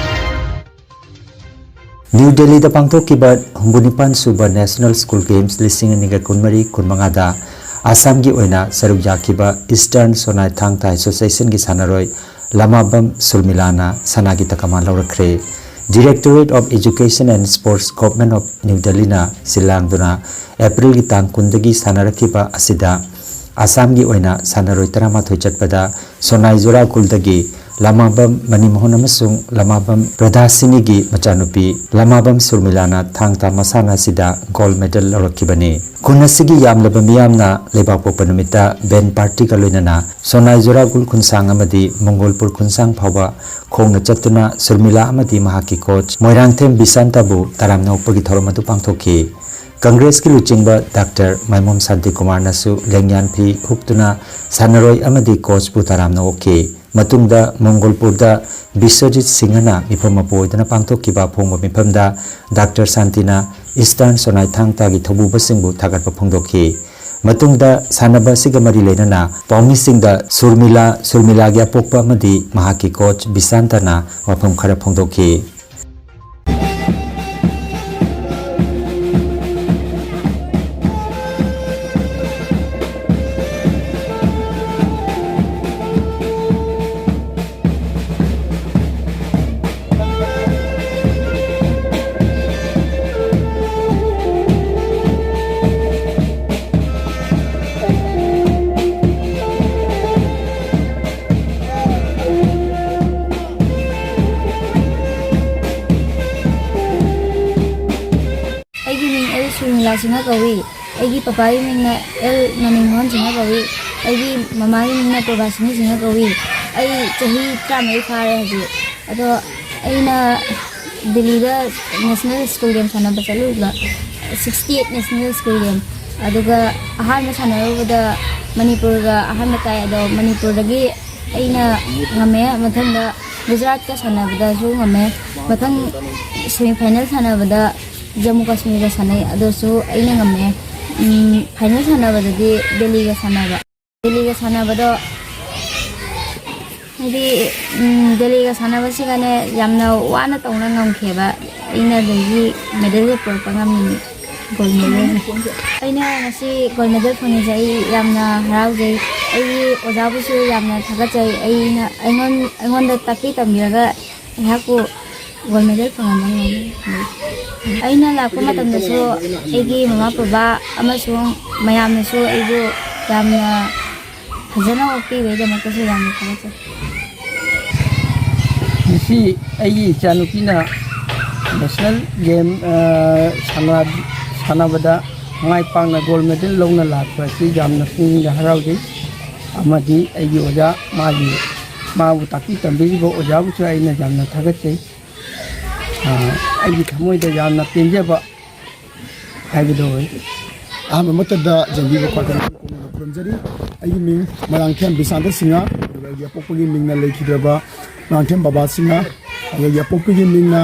ꯅ꯭ꯌꯨ ꯗꯦꯜꯂꯤꯗ ꯄꯥꯡꯊꯣꯛꯈꯤꯕ ꯍꯨꯝꯐꯨꯅꯤꯄꯥꯟ ꯁꯨꯕ National School Games ꯂꯤꯁꯤꯡ ꯑꯅꯤꯒ ꯀꯨꯟꯃꯔꯤ ꯀꯨꯟꯃꯉꯥꯗ ꯑꯁꯥꯝꯒꯤ ꯑꯣꯏꯅ ꯁꯔꯨꯛ ꯌꯥꯈꯤꯕ Eastern Sonai Thangta Association ꯒꯤ ꯁꯥꯟꯅꯔꯣꯏ ꯂꯃꯥꯕꯝ ꯁꯨꯔꯃꯤꯂꯥꯅ ꯁꯅꯥꯒꯤ ꯇꯀꯃꯥꯟ ꯂꯧꯔꯛꯈ꯭ꯔꯦ꯫ Directorate of Education and Sports, Government of New Delhi ꯅ ꯁꯤꯜ ꯂꯥꯡꯗꯨꯅ April ꯒꯤ ꯇꯥꯡ ꯀꯨꯟꯗꯒꯤ ꯁꯥꯟꯅꯔꯛꯈꯤꯕ ꯑꯁꯤꯗ ꯑꯁꯥꯝꯒꯤ ꯑꯣꯏꯅ ꯁꯥꯟꯅꯔꯣꯏ ꯇꯔꯥꯃꯥꯊꯣꯏ ꯆꯠꯄꯗ ꯁꯣꯅꯥꯏ ꯖꯨꯔꯥꯒꯨꯜꯗꯒꯤ ꯂꯃꯥꯕꯝ ꯃꯅꯤꯃꯣꯍꯟ ꯑꯃꯁꯨꯡ ꯂꯃꯥꯕꯝ ꯄ꯭ꯔꯗꯥꯁꯤꯅꯤꯒꯤ ꯃꯆꯥꯅꯨꯄꯤ ꯂꯃꯥꯕꯝ ꯁꯨꯔꯃꯤꯂꯥꯅ ꯊꯥꯡ ꯇꯥ ꯃꯁꯥꯟꯅ ꯑꯁꯤꯗ gold medal ꯂꯧꯔꯛꯈꯤꯕꯅꯤ꯫ ꯈꯨꯟ ꯑꯁꯤꯒꯤ ꯌꯥꯝꯂꯕ ꯃꯤꯌꯥꯝꯅ ꯂꯩꯕꯥꯛꯄꯣꯛꯄ ꯅꯨꯃꯤꯠꯇ band party ꯒ ꯂꯣꯏꯅꯅ ꯁꯣꯅꯥꯏ ꯖꯨꯔꯥꯒꯨꯜ ꯈꯨꯟꯁꯥꯡ ꯑꯃꯗꯤ ꯃꯣꯡꯒꯣꯜꯄꯨꯔ ꯈꯨꯟꯁꯥꯡ ꯐꯥꯎꯕ ꯈꯣꯡꯅ ꯆꯠꯇꯨꯅ ꯁꯨꯔꯃꯤꯂꯥ ꯑꯃꯗꯤ ꯃꯍꯥꯛꯀꯤ coach ꯃꯣꯏꯔꯥꯡꯊꯦꯝ ꯕꯤꯁꯥꯟꯇꯕꯨ ꯇꯔꯥꯝꯅ ꯑꯣꯛꯄꯒꯤ ꯊꯧꯔꯝ ꯑꯗꯨ ꯄꯥꯡꯊꯣꯛꯈꯤ꯫ Congress ꯀꯤ ꯂꯨꯆꯤꯡꯕ Doctor ꯃꯥꯏꯃꯣꯝ ꯁꯥꯟꯇꯤꯀꯨꯃꯥꯔꯅꯁꯨ ꯂꯦꯡꯌꯥꯟ ꯐꯤ ꯍꯨꯛꯇꯨꯅ ꯁꯥꯟꯅꯔꯣꯏ ꯑꯃꯗꯤ coach ꯄꯨ ꯇꯔꯥꯝꯅ ꯑꯣꯛꯈꯤ꯫ ꯃꯇꯨꯡꯗ ꯃꯣꯡꯒꯣꯜꯄꯨꯔꯗ ꯕꯤꯁ꯭ꯋꯖꯤꯠ ꯁꯤꯡꯍꯅ ꯃꯤꯐꯝ ꯃꯄꯨ ꯑꯣꯏꯗꯨꯅ ꯄꯥꯡꯊꯣꯛꯈꯤꯕ ꯑꯐꯣꯡꯕ ꯃꯤꯐꯝꯗ Doctor ꯁꯥꯟꯇꯤꯅ Eastern ꯁꯣꯅꯥꯏ ꯊꯥꯡ ꯇꯥꯒꯤ ꯊꯧꯕꯨꯕꯁꯤꯡꯕꯨ ꯊꯥꯒꯠꯄ ꯐꯣꯡꯗꯣꯛꯈꯤ꯫ ꯃꯇꯨꯡꯗ ꯁꯥꯟꯅꯕ ꯑꯁꯤꯒ ꯃꯔꯤ ꯂꯩꯅꯅ ꯄꯥꯎꯃꯤꯁꯤꯡꯗ ꯁꯨꯔꯃꯤꯂꯥ, ꯁꯨꯔꯃꯤꯂꯥꯒꯤ ꯑꯄꯣꯛꯄ ꯑꯃꯗꯤ ꯃꯍꯥꯛꯀꯤ coach ꯕꯤꯁꯥꯟꯇꯅ ꯋꯥꯐꯝ ꯈꯔ ꯐꯣꯡꯗꯣꯛꯈꯤ꯫ ꯑꯩꯒꯤ ꯃꯤꯡ ꯑꯦꯜ ꯁꯨꯔꯃꯤꯂꯥ ꯁꯤꯡꯍ ꯀꯧꯏ꯫ ꯑꯩꯒꯤ ꯄꯄꯥꯒꯤ ꯃꯤꯡꯅ ꯑꯦꯜ ꯃꯅꯤꯃꯣꯍꯟ ꯁꯤꯡꯍ ꯀꯧꯏ꯫ ꯑꯩꯒꯤ ꯃꯃꯥꯒꯤ ꯃꯤꯡꯅ ꯄ꯭ꯔꯚꯥꯁꯤꯅꯤ ꯁꯤꯡꯍ ꯀꯧꯏ꯫ ꯑꯩ ꯆꯍꯤ ꯇꯔꯥꯃꯔꯤ ꯐꯥꯔꯦ ꯍꯧꯖꯤꯛ꯫ ꯑꯗꯣ ꯑꯩꯅ ꯗꯤꯜꯂꯤꯗ ꯅꯦꯁꯅꯦꯜ ꯁ꯭ꯀꯨꯜ ꯒꯦꯝ ꯁꯥꯟꯅꯕ ꯆꯠꯂꯨꯕ, sixty eight national school game. ꯑꯗꯨꯒ ꯑꯍꯥꯟꯕ ꯁꯥꯟꯅꯔꯨꯕꯗ ꯃꯅꯤꯄꯨꯔꯒ ꯑꯍꯥꯟꯕ ꯇꯥꯏ꯫ ꯑꯗꯣ ꯃꯅꯤꯄꯨꯔꯗꯒꯤ ꯑꯩꯅ ꯉꯝꯃꯦ꯫ ꯃꯊꯪꯗ ꯒꯨꯖꯔꯥꯠꯀ ꯁꯥꯟꯅꯕꯗꯁꯨ ꯉꯝꯃꯦ꯫ ꯃꯊꯪ ꯁꯦꯃꯤ ꯐꯥꯏꯅꯦꯜ ꯁꯥꯟꯅꯕꯗ ꯖꯝꯃꯨ ꯀꯥꯁꯃꯤꯔꯒ ꯁꯥꯟꯅꯩ, ꯑꯗꯨꯁꯨ ꯑꯩꯅ ꯉꯝꯃꯦ꯫ ꯎꯝ, ꯐꯥꯏꯅꯦꯜ ꯁꯥꯟꯅꯕꯗꯗꯤ ꯗꯦꯜꯂꯤꯒ ꯁꯥꯟꯅꯕ꯫ ꯗꯦꯜꯂꯤꯒ ꯁꯥꯟꯅꯕꯗꯣ ꯍꯥꯏꯗꯤ, ꯎꯝ, ꯗꯦꯜꯂꯤꯒ ꯁꯥꯟꯅꯕꯁꯤꯒꯅꯦ ꯌꯥꯝꯅ ꯋꯥꯅ ꯇꯧꯅ ꯉꯝꯈꯤꯑꯕ꯫ ꯑꯩꯅ ꯑꯗꯒꯤ ꯃꯦꯗꯜꯁꯦ ꯄꯨꯔꯛꯄ ꯉꯝꯃꯤꯅꯤ, ꯒꯣꯜ ꯃꯦꯗꯜꯁꯦ꯫ ꯑꯩꯅ ꯉꯁꯤ ꯒꯣꯜ ꯃꯦꯗꯜ ꯐꯪꯉꯤꯁꯦ ꯑꯩ ꯌꯥꯝꯅ ꯍꯔꯥꯎꯖꯩ꯫ ꯑꯩꯒꯤ ꯑꯣꯖꯥꯕꯨꯁꯨ ꯌꯥꯝꯅ ꯊꯥꯒꯠꯆꯩ꯫ ꯑꯩꯅ, ꯑꯩꯉꯣꯟ-, ꯑꯩꯉꯣꯟꯗ ꯇꯥꯛꯄꯤ ꯇꯝꯕꯤꯔꯒ ꯑꯩꯍꯥꯛꯄꯨ ꯒꯣꯜ ꯃꯦꯗꯜ ꯐꯪꯍꯟꯕ ꯉꯝꯃꯤ꯫ ꯑꯩꯅ ꯂꯥꯛꯄ ꯃꯇꯝꯗꯁꯨ ꯑꯩꯒꯤ ꯃꯃꯥ ꯕꯕꯥ ꯑꯃꯁꯨꯡ ꯃꯌꯥꯝꯅꯁꯨ ꯑꯩꯕꯨ ꯌꯥꯝꯅ ꯐꯖꯅ ꯑꯣꯛꯄꯤꯕꯒꯤꯗꯃꯛꯇꯁꯨ ꯌꯥꯝꯅ ꯊꯥꯒꯠꯆꯔꯤ꯫ ꯉꯁꯤ ꯑꯩꯒꯤ ꯏꯆꯥꯅꯨꯄꯤꯅ ꯅꯦꯁꯅꯦꯜ ꯒꯦꯝ, ꯑ, ꯁꯥꯟꯅ-, ꯁꯥꯟꯅꯕꯗ ꯃꯥꯏ ꯄꯥꯛꯅ ꯒꯣꯜ ꯃꯦꯗꯜ ꯂꯧꯅ ꯂꯥꯛꯄ ꯑꯁꯤ ꯌꯥꯝꯅ ꯄꯨꯛꯅꯤꯡꯗ ꯍꯔꯥꯎꯖꯩ꯫ ꯑꯃꯗꯤ ꯑꯩꯒꯤ ꯑꯣꯖꯥ, ꯃꯥꯒꯤ, ꯃꯥꯕꯨ ꯇꯥꯛꯄꯤ ꯇꯝꯕꯤꯔꯤꯕ ꯑꯣꯖꯥꯕꯨꯁꯨ ꯑꯩꯅ ꯌꯥꯝꯅ ꯊꯥꯒꯠꯆꯩ꯫ ꯑ, ꯑꯩꯒꯤ ꯊꯃꯣꯏꯗ ꯌꯥꯝꯅ ꯄꯦꯟꯖꯕ ꯍꯥꯏꯕꯗꯣ ꯑꯣꯏ꯫ ꯑꯍꯥꯟꯕ ꯃꯛꯇꯗ ꯖꯦꯟꯕꯤꯕ ꯈ꯭ꯋꯥꯏꯗꯒꯤ ꯈꯨꯔꯨꯝꯖꯔꯤ꯫ ꯑꯩꯒꯤ ꯃꯤꯡ ꯃꯣꯏꯔꯥꯡꯊꯦꯝ ꯕꯤꯁꯥꯟꯇ ꯁꯤꯡꯍ, ꯑꯗꯨꯒ ꯑꯩꯒꯤ ꯑꯄꯣꯛꯄꯒꯤ ꯃꯤꯡꯅ ꯂꯩꯈꯤꯗ꯭ꯔꯕ ꯃꯣꯏꯔꯥꯡꯊꯦꯝ ꯕꯕꯥ ꯁꯤꯡꯍ, ꯑꯗꯨꯒ ꯑꯩꯒꯤ ꯑꯄꯣꯛꯄꯒꯤ ꯃꯤꯡꯅ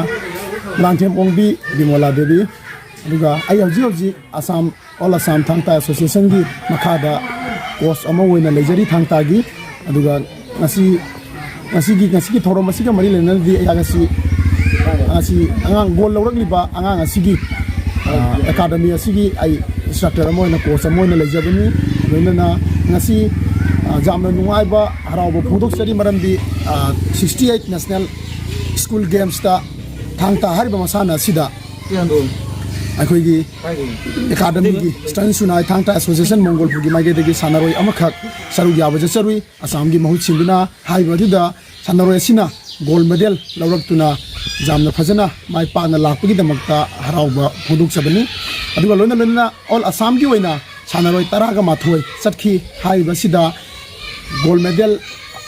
ꯃꯣꯏꯔꯥꯡꯊꯦꯝ ꯑꯣꯡꯕꯤ ꯕꯤꯃꯣꯂꯥ ꯗꯦꯕꯤ꯫ ꯑꯗꯨꯒ ꯑꯩ ꯍꯧꯖꯤꯛ ꯍꯧꯖꯤꯛ ꯑꯁꯥꯝ, ꯑꯣꯜ ꯑꯁꯥꯝ ꯊꯥꯡ ꯇꯥ ꯑꯦꯁꯣꯁꯤꯌꯦꯁꯟꯒꯤ ꯃꯈꯥꯗ ꯀꯣꯆ ꯑꯃ ꯑꯣꯏꯅ ꯂꯩꯖꯔꯤ ꯊꯥꯡ ꯇꯥꯒꯤ꯫ ꯑꯗꯨꯒ ꯉꯁꯤ, ꯉꯁꯤꯒꯤ, ꯉꯁꯤꯒꯤ ꯊꯧꯔꯝ ꯑꯁꯤꯒ ꯃꯔꯤ ꯂꯩꯅꯅꯗꯤ ꯑꯩꯍꯥꯛ ꯑꯁꯤ, ꯑꯁꯤ ꯑꯉꯥꯡ ꯒꯣꯜ ꯂꯧꯔꯛꯂꯤꯕ ꯑꯉꯥꯡ ꯑꯁꯤꯒꯤ, ꯑ, ꯑꯦꯀꯥꯗꯃꯤ ꯑꯁꯤꯒꯤ ꯑꯩ ꯏꯟꯁꯇ꯭ꯔꯛꯇꯔ ꯑꯃ ꯑꯣꯏꯅ, ꯀꯣꯆ ꯑꯃ ꯑꯣꯏꯅ ꯂꯩꯖꯕꯅꯤ꯫ ꯂꯣꯏꯅꯅ ꯉꯁꯤ, ꯑ, ꯌꯥꯝꯅ ꯅꯨꯡꯉꯥꯏꯕ, ꯍꯔꯥꯎꯕ ꯐꯣꯡꯗꯣꯛꯆꯔꯤ꯫ ꯃꯔꯝꯗꯤ, ꯑ, ꯁꯤꯛꯁꯇꯤ ꯑꯩꯠ ꯅꯦꯁꯅꯦꯜ ꯁ꯭ꯀꯨꯜ ꯒꯦꯝꯁꯇ ꯊꯥꯡ ꯇꯥ ꯍꯥꯏꯔꯤꯕ ꯃꯁꯥꯟꯅ ꯑꯁꯤꯗ ꯑꯩꯈꯣꯏꯒꯤ ꯑꯦꯀꯥꯗꯃꯤꯒꯤ ꯏꯁꯇꯔꯟ ꯁꯨꯅꯥꯏ ꯊꯥꯡ ꯇꯥ ꯑꯦꯁꯣꯁꯤꯌꯦꯁꯟ ꯃꯣꯡꯒꯣꯜꯄꯨꯔꯒꯤ ꯃꯥꯏꯀꯩꯗꯒꯤ ꯁꯥꯟꯅꯔꯣꯏ ꯑꯃꯈꯛ ꯁꯔꯨꯛ ꯌꯥꯕ ꯆꯠꯆꯔꯨꯏ꯫ ꯑꯁꯥꯝꯒꯤ ꯃꯍꯨꯠ ꯁꯤꯟꯗꯨꯅ ꯍꯥꯏꯔꯤꯕ ꯑꯗꯨꯗ ꯁꯥꯟꯅꯔꯣꯏ ꯑꯁꯤꯅ ꯒꯣꯜ ꯃꯦꯗꯜ ꯂꯧꯔꯛꯇꯨꯅ ꯌꯥꯝꯅ ꯐꯖꯅ ꯃꯥꯏ ꯄꯥꯛꯅ ꯂꯥꯛꯄꯒꯤꯗꯃꯛꯇ ꯍꯔꯥꯎꯕ ꯐꯣꯡꯗꯣꯛꯆꯕꯅꯤ꯫ ꯑꯗꯨꯒ ꯂꯣꯏꯅ ꯂꯣꯏꯅꯅ ꯑꯣꯜ ꯑꯁꯥꯝꯒꯤ ꯑꯣꯏꯅ ꯁꯥꯟꯅꯔꯣꯏ ꯇꯔꯥꯒ ꯃꯥꯊꯣꯏ ꯆꯠꯈꯤ꯫ ꯍꯥꯏꯔꯤꯕ ꯑꯁꯤꯗ ꯒꯣꯜ ꯃꯦꯗꯜ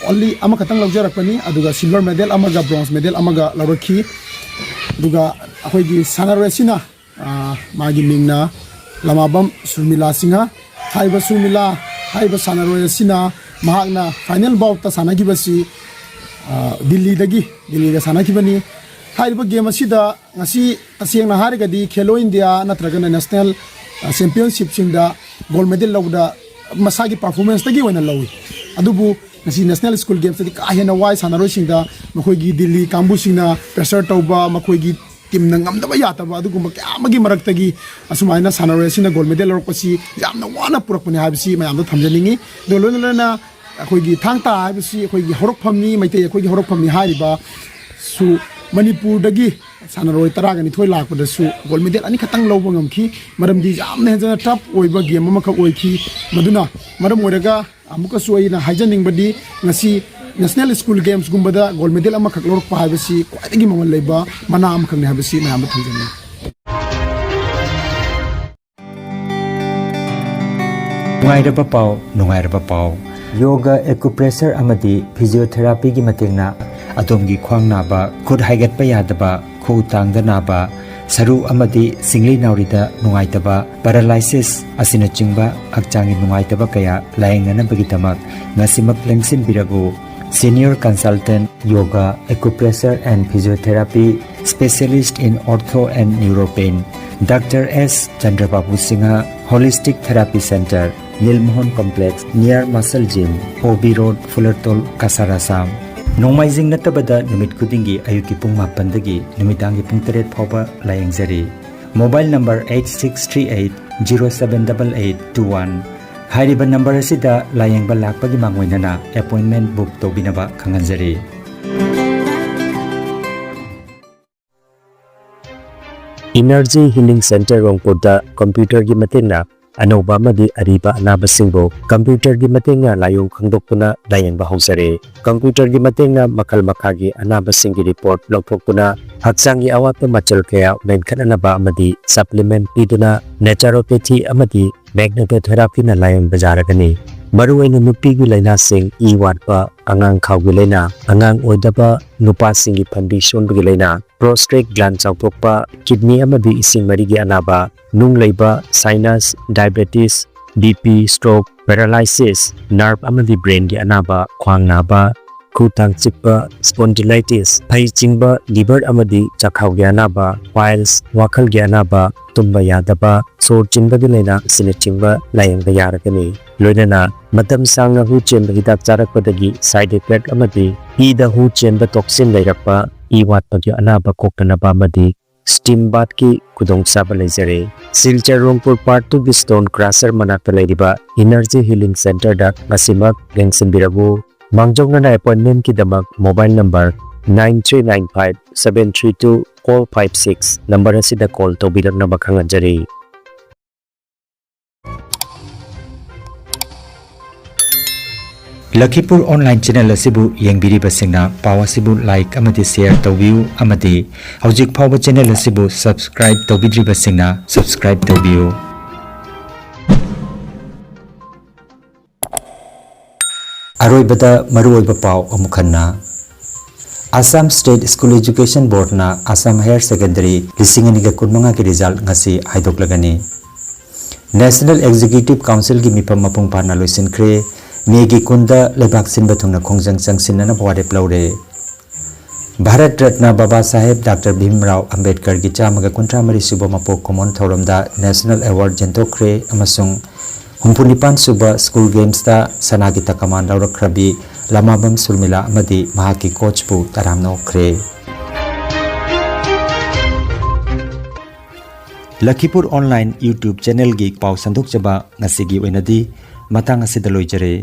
ꯑꯣꯟꯂꯤ ꯑꯃꯈꯛꯇꯪ ꯂꯧꯖꯔꯛꯄꯅꯤ꯫ ꯑꯗꯨꯒ ꯁꯤꯜꯚꯔ ꯃꯦꯗꯜ ꯑꯃꯒ ꯕ꯭ꯔꯣꯟꯖ ꯃꯦꯗꯜ ꯑꯃꯒ ꯂꯧꯔꯛꯈꯤ꯫ ꯑꯗꯨꯒ ꯑꯩꯈꯣꯏꯒꯤ ꯁꯥꯟꯅꯔꯣꯏ ꯑꯁꯤꯅ, ꯑ, ꯃꯥꯒꯤ ꯃꯤꯡꯅ ꯂꯃꯥꯕꯝ ꯁꯨꯔꯃꯤꯂꯥ ꯁꯤꯡꯍ꯫ ꯍꯥꯏꯔꯤꯕ ꯁꯨꯔꯃꯤꯂꯥ ꯍꯥꯏꯔꯤꯕ ꯁꯥꯟꯅꯔꯣꯏ ꯑꯁꯤꯅ ꯃꯍꯥꯛꯅ ꯐꯥꯏꯅꯦꯜ ꯕꯥꯎꯠꯇ ꯁꯥꯟꯅꯈꯤꯕꯁꯤ, ꯑ, ꯗꯤꯜꯂꯤꯗꯒꯤ, ꯗꯤꯜꯂꯤꯗ ꯁꯥꯟꯅꯈꯤꯕꯅꯤ꯫ ꯍꯥꯏꯔꯤꯕ ꯒꯦꯝ ꯑꯁꯤꯗ ꯉꯁꯤ ꯇꯁꯦꯡꯅ ꯍꯥꯏꯔꯒꯗꯤ ꯈꯦꯂꯣ ꯏꯟꯗꯤꯌꯥ ꯅꯠꯇ꯭ꯔꯒꯅ ꯅꯦꯁꯅꯦꯜ, ꯑ, ꯆꯦꯝꯄꯤꯌꯟꯁꯤꯞꯁꯤꯡꯗ ꯒꯣꯜ ꯃꯦꯗꯜ ꯂꯧꯕꯗ ꯃꯁꯥꯒꯤ ꯄꯔꯐꯣꯔꯃꯦꯟꯁꯇꯒꯤ ꯑꯣꯏꯅ ꯂꯧꯏ꯫ ꯑꯗꯨꯕꯨ ꯉꯁꯤ ꯅꯦꯁꯅꯦꯜ ꯁ꯭ꯀꯨꯜ ꯒꯦꯝꯁꯇꯗꯤ ꯀꯥ ꯍꯦꯟꯅ ꯋꯥꯏ꯫ ꯁꯥꯟꯅꯔꯣꯏꯁꯤꯡꯗ ꯃꯈꯣꯏꯒꯤ ꯗꯤꯜꯂꯤ ꯀꯥꯡꯕꯨꯁꯤꯡꯅ ꯄ꯭ꯔꯦꯁꯔ ꯇꯧꯕ, ꯃꯈꯣꯏꯒꯤ ꯇꯤꯝꯅ ꯉꯝꯗꯕ ꯌꯥꯗꯕ ꯑꯗꯨꯒꯨꯝꯕ ꯀꯌꯥ ꯑꯃꯒꯤ ꯃꯔꯛꯇꯒꯤ ꯑꯁꯨꯃꯥꯏꯅ ꯁꯥꯟꯅꯔꯣꯏ ꯑꯁꯤꯅ ꯒꯣꯜ ꯃꯦꯗꯜ ꯂꯧꯔꯛꯄꯁꯤ ꯌꯥꯝꯅ ꯋꯥꯅ ꯄꯨꯔꯛꯄꯅꯤ ꯍꯥꯏꯕꯁꯤ ꯃꯌꯥꯝꯗ ꯊꯝꯖꯅꯤꯡꯉꯤ꯫ ꯑꯗꯨꯒ ꯂꯣꯏꯅ ꯂꯣꯏꯅꯅ ꯑꯩꯈꯣꯏꯒꯤ ꯊꯥꯡ ꯇꯥ ꯍꯥꯏꯕꯁꯤ ꯑꯩꯈꯣꯏꯒꯤ ꯍꯧꯔꯛꯐꯝꯅꯤ, ꯃꯩꯇꯩ ꯑꯩꯈꯣꯏꯒꯤ ꯍꯧꯔꯛꯐꯝꯅꯤ ꯍꯥꯏꯔꯤꯕꯁꯨ ꯃꯅꯤꯄꯨꯔꯗꯒꯤ ꯁꯥꯟꯅꯔꯣꯏ ꯇꯔꯥꯒ ꯅꯤꯊꯣꯏ ꯂꯥꯛꯄꯗꯁꯨ ꯒꯣꯜ ꯃꯦꯗꯜ ꯑꯅꯤꯈꯛꯇꯪ ꯂꯧꯕ ꯉꯝꯈꯤ꯫ ꯃꯔꯝꯗꯤ ꯌꯥꯝꯅ ꯍꯦꯟꯖꯅ ꯇꯐ ꯑꯣꯏꯕ ꯒꯦꯝ ꯑꯃꯈꯛ ꯑꯣꯏꯈꯤ꯫ ꯃꯗꯨꯅ ꯃꯔꯝ ꯑꯣꯏꯔꯒ ꯑꯃꯨꯛꯀꯁꯨ ꯑꯩꯅ ꯍꯥꯏꯖꯅꯤꯡꯕꯗꯤ ꯉꯁꯤ ꯅꯦꯁꯅꯦꯜ ꯁ꯭ꯀꯨꯜ ꯒꯦꯝꯁꯀꯨꯝꯕꯗ ꯒꯣꯜ ꯃꯦꯗꯜ ꯑꯃꯈꯛ ꯂꯧꯔꯛꯄ ꯍꯥꯏꯕꯁꯤ ꯈ꯭ꯋꯥꯏꯗꯒꯤ ꯃꯃꯜ ꯂꯩꯕ ꯃꯅꯥ ꯑꯃꯈꯛꯅꯤ ꯍꯥꯏꯕꯁꯤ ꯃꯌꯥꯝꯗ ꯊꯝꯖꯅꯤꯡꯏ꯫ ꯅꯨꯡꯉꯥꯏꯔꯕ ꯄꯥꯎ, ꯅꯨꯡꯉꯥꯏꯔꯕ ꯄꯥꯎ꯫ ꯌꯣꯒ, ꯑꯦꯀꯨꯄ꯭ꯔꯦꯁꯔ ꯑꯃꯗꯤ ꯐꯤꯖꯤꯑꯣꯊꯦꯔꯥꯄꯤꯒꯤ ꯃꯇꯦꯡꯅ ꯑꯗꯣꯝꯒꯤ ꯈ꯭ꯋꯥꯡ ꯅꯥꯕ, ꯈꯨꯠ ꯍꯥꯏꯒꯠꯄ ꯌꯥꯗꯕ, ꯈꯨꯎ ꯇꯥꯡꯗ ꯅꯥꯕ, ꯁꯔꯨ ꯑꯃꯗꯤ ꯁꯤꯡꯂꯤ ꯅꯥꯎꯔꯤꯗ ꯅꯨꯡꯉꯥꯏꯇꯕ, ꯄꯦꯔꯥꯂꯥꯏꯁꯤꯁ ꯑꯁꯤꯅꯆꯤꯡꯕ ꯍꯛꯆꯥꯡꯒꯤ ꯅꯨꯡꯉꯥꯏꯇꯕ ꯀꯌꯥ ꯂꯥꯌꯦꯡꯅꯅꯕꯒꯤꯗꯃꯛ ꯉꯁꯤꯃꯛ ꯂꯦꯡꯁꯤꯟꯕꯤꯔꯕꯨ꯫ Senior Consultant Yoga, Acupressure and Physiotherapy, Specialist in Ortho and Neuropain, Doctor S Chandrababu Singha, Holistic Therapy Center, Nilmohan Complex, near Muscle Gym, O B Road, Fulertol, Cachar, Assam. ꯅꯣꯡꯃꯥꯏꯖꯤꯡ ꯅꯠꯇꯕꯗ ꯅꯨꯃꯤꯠ ꯈꯨꯗꯤꯡꯒꯤ ꯑꯌꯨꯛꯀꯤ ꯄꯨꯡ ꯃꯥꯄꯟꯗꯒꯤ ꯅꯨꯃꯤꯗꯥꯡꯒꯤ ꯄꯨꯡ ꯇꯔꯦꯠ ꯐꯥꯎꯕ ꯂꯥꯌꯦꯡꯖꯔꯤ꯫ Mobile number eight six three eight zero seven double eight two one꯫ ꯍꯥꯏꯔꯤꯕ ꯅꯝꯕꯔ ꯑꯁꯤꯗ ꯂꯥꯌꯦꯡꯕ ꯂꯥꯛꯄꯒꯤ ꯃꯥꯡꯑꯣꯏꯅꯅ ꯑꯦꯄꯣꯏꯟꯃꯦꯟ ꯕꯨꯛ ꯇꯧꯕꯤꯅꯕ ꯈꯪꯍꯟꯖꯔꯤ꯫ ꯏꯅꯔꯖꯤ ꯍꯤꯂꯤꯡ ꯁꯦꯟꯇꯔ ꯔꯣꯡꯄꯨꯔꯗ ꯀꯝꯄ꯭ꯌꯨꯇꯔꯒꯤ ꯃꯇꯦꯡꯅ ꯑꯅꯧꯕ ꯑꯃꯗꯤ ꯑꯔꯤꯕ ꯑꯅꯥꯕꯁꯤꯡꯕꯨ ꯀꯝꯄ꯭ꯌꯨꯇꯔꯒꯤ ꯃꯇꯦꯡꯅ ꯂꯥꯏꯑꯣꯡ ꯈꯪꯗꯣꯛꯇꯨꯅ ꯂꯥꯌꯦꯡꯕ ꯍꯧꯖꯔꯦ꯫ ꯀꯝꯄ꯭ꯌꯨꯇꯔꯒꯤ ꯃꯇꯦꯡꯅ ꯃꯈꯜ ꯃꯈꯥꯒꯤ ꯑꯅꯥꯕꯁꯤꯡꯒꯤ ꯔꯤꯄꯣꯔꯠ ꯂꯧꯊꯣꯛꯇꯨꯅ ꯍꯛꯆꯥꯡꯒꯤ ꯑꯋꯥꯠꯄ ꯃꯆꯜ ꯀꯌꯥ ꯃꯦꯟꯈꯠꯅꯅꯕ ꯑꯃꯗꯤ ꯁꯄ꯭ꯂꯤꯃꯦꯟ ꯄꯤꯗꯨꯅ ꯅꯦꯆꯔꯣꯄꯦꯊꯤ ꯑꯃꯗꯤ ꯃꯦꯒꯅꯦꯇꯣꯊꯦꯔꯥꯄꯤꯅ ꯂꯥꯌꯦꯡꯕ ꯌꯥꯔꯒꯅꯤ꯫ ꯃꯔꯨꯑꯣꯏꯅ ꯅꯨꯄꯤꯒꯤ ꯂꯥꯏꯅꯥꯁꯤꯡ, ꯏ ꯋꯥꯠꯄ, ꯑꯉꯥꯡ ꯈꯥꯎꯒꯤ ꯂꯥꯏꯅꯥ, ꯑꯉꯥꯡ ꯑꯣꯏꯗꯕ, ꯅꯨꯄꯥꯁꯤꯡꯒꯤ ꯐꯟꯕꯤ ꯁꯣꯟꯕꯒꯤ ꯂꯥꯏꯅꯥ, prostate gland ꯆꯥꯎꯊꯣꯛꯄ, kidney ꯑꯃꯗꯤ ꯏꯁꯤꯡ ꯃꯔꯤꯒꯤ ꯑꯅꯥꯕ, ꯅꯨꯡ ꯂꯩꯕ, sinus, diabetes, BP, stroke, paralysis, nerve ꯑꯃꯗꯤ brainꯒꯤ ꯑꯅꯥꯕ, ꯈ꯭ꯋꯥꯡ ꯅꯥꯕ, ꯈꯨ ꯊꯥꯡ ꯆꯤꯛꯄ, spondylitis, ꯐꯩ ꯆꯤꯡꯕ, liver ꯑꯃꯗꯤ ꯆꯥꯛꯈꯥꯎꯒꯤ ꯑꯅꯥꯕ, piles, ꯋꯥꯈꯜꯒꯤ ꯑꯅꯥꯕ, ꯇꯨꯝꯕ ꯌꯥꯗꯕ, ꯁꯣꯔ ꯆꯤꯟꯕꯒꯤ ꯂꯥꯏꯅꯥ ꯑꯁꯤꯅꯆꯤꯡꯕ ꯂꯥꯌꯦꯡꯕ ꯌꯥꯔꯒꯅꯤ꯫ ꯂꯣꯏꯅꯅ ꯃꯇꯝ ꯁꯥꯡꯅ ꯍꯨ ꯆꯦꯟꯕ ꯍꯤꯗꯥꯛ ꯆꯥꯔꯛꯄꯗꯒꯤ side effect ꯑꯃꯗꯤ ꯏꯗ ꯍꯨ ꯆꯦꯟꯕ toxin ꯂꯩꯔꯛꯄ, ꯏ ꯋꯥꯠꯄꯒꯤ ꯑꯅꯥꯕ ꯀꯣꯛꯇꯅꯕ ꯑꯃꯗꯤ steam bathꯀꯤ ꯈꯨꯗꯣꯡꯆꯥꯕ ꯂꯩꯖꯔꯦ꯫ ꯁꯤꯜꯆꯔ ꯔꯣꯡꯄꯨꯔ Part Twoꯒꯤ Stone Crusher ꯃꯅꯥꯛꯇ ꯂꯩꯔꯤꯕ Energy Healing Centreꯗ ꯉꯁꯤꯃꯛ ꯌꯦꯡꯁꯤꯟꯕꯤꯔꯛꯎ꯫ ꯃꯥꯡꯖꯧꯅꯅ appointmentꯀꯤꯗꯃꯛ mobile number nine three nine five seven three two four five six number ꯑꯁꯤꯗ call ꯇꯧꯕꯤꯔꯛꯅꯕ ꯈꯪꯍꯟꯖꯔꯤ꯫ ꯂꯈꯤꯄꯨꯔ online channel ꯑꯁꯤꯕꯨ ꯌꯦꯡꯕꯤꯔꯤꯕꯁꯤꯡꯅ ꯄꯥꯎ ꯑꯁꯤꯕꯨ like ꯑꯃꯗꯤ share ꯇꯧꯕꯤꯌꯨ ꯑꯃꯗꯤ ꯍꯧꯖꯤꯛ ꯐꯥꯎꯕ channel ꯑꯁꯤꯕꯨ subscribe ꯇꯧꯕꯤꯗ꯭ꯔꯤꯕꯁꯤꯡꯅ subscribe ꯇꯧꯕꯤꯌꯨ꯫ ꯑꯔꯣꯏꯕꯗ ꯃꯔꯨꯑꯣꯏꯕ ꯄꯥꯎ ꯑꯃꯨꯛ ꯍꯟꯅ꯫ Assam State School Education Boardꯅ Assam Higher Secondary ꯂꯤꯁꯤꯡ ꯑꯅꯤꯒ ꯀꯨꯟꯃꯉꯥꯒꯤ result ꯉꯁꯤ ꯍꯥꯏꯗꯣꯛꯂꯒꯅꯤ꯫ National Executive Councilꯒꯤ ꯃꯤꯐꯝ ꯃꯄꯨꯡ ꯐꯥꯅ ꯂꯣꯏꯁꯤꯟꯈ꯭ꯔꯦ꯫ ꯃꯦꯒꯤ ꯀꯨꯟꯗ ꯂꯩꯕꯥꯛ ꯁꯤꯟꯕ ꯊꯨꯡꯅ ꯈꯣꯡꯖꯪ ꯆꯪꯁꯤꯟꯅꯅꯕ ꯋꯥꯔꯦꯞ ꯂꯧꯔꯦ꯫ ꯚꯥꯔꯠ ꯔꯠꯅ ꯕꯥꯕꯥ ꯁꯥꯍꯦꯕ ꯗꯥꯛꯇꯔ ꯚꯤꯝꯔꯥꯎ ꯑꯝꯕꯦꯗꯀꯔꯒꯤ ꯆꯥꯝꯃꯒ ꯀꯨꯟꯊ꯭ꯔꯥ ꯃꯔꯤ ꯁꯨꯕ ꯃꯄꯣꯛ ꯀꯨꯝꯑꯣꯟ ꯊꯧꯔꯝꯗ National Award ꯌꯦꯟꯊꯣꯛꯈ꯭ꯔꯦ ꯑꯃꯁꯨꯡ ꯍꯨꯝꯐꯨ ꯅꯤꯄꯥꯟ ꯁꯨꯕ School Gamesꯇ ꯁꯅꯥꯒꯤ ꯇꯀꯃꯥꯟ ꯂꯧꯔꯛꯈ꯭ꯔꯕꯤ ꯂꯃꯥꯕꯝ ꯁꯨꯔꯃꯤꯂꯥ ꯑꯃꯗꯤ ꯃꯍꯥꯛꯀꯤ coachꯄꯨ ꯇꯔꯥꯝꯅ ꯑꯣꯛꯈ꯭ꯔꯦ꯫ ꯂꯈꯤꯄꯨꯔ online YouTube channelꯒꯤ ꯄꯥꯎ ꯁꯟꯗꯣꯛꯆꯕ ꯉꯁꯤꯒꯤ ꯑꯣꯏꯅꯗꯤ ꯃꯇꯥꯡ ꯑꯁꯤꯗ ꯂꯣꯏꯖꯔꯦ꯫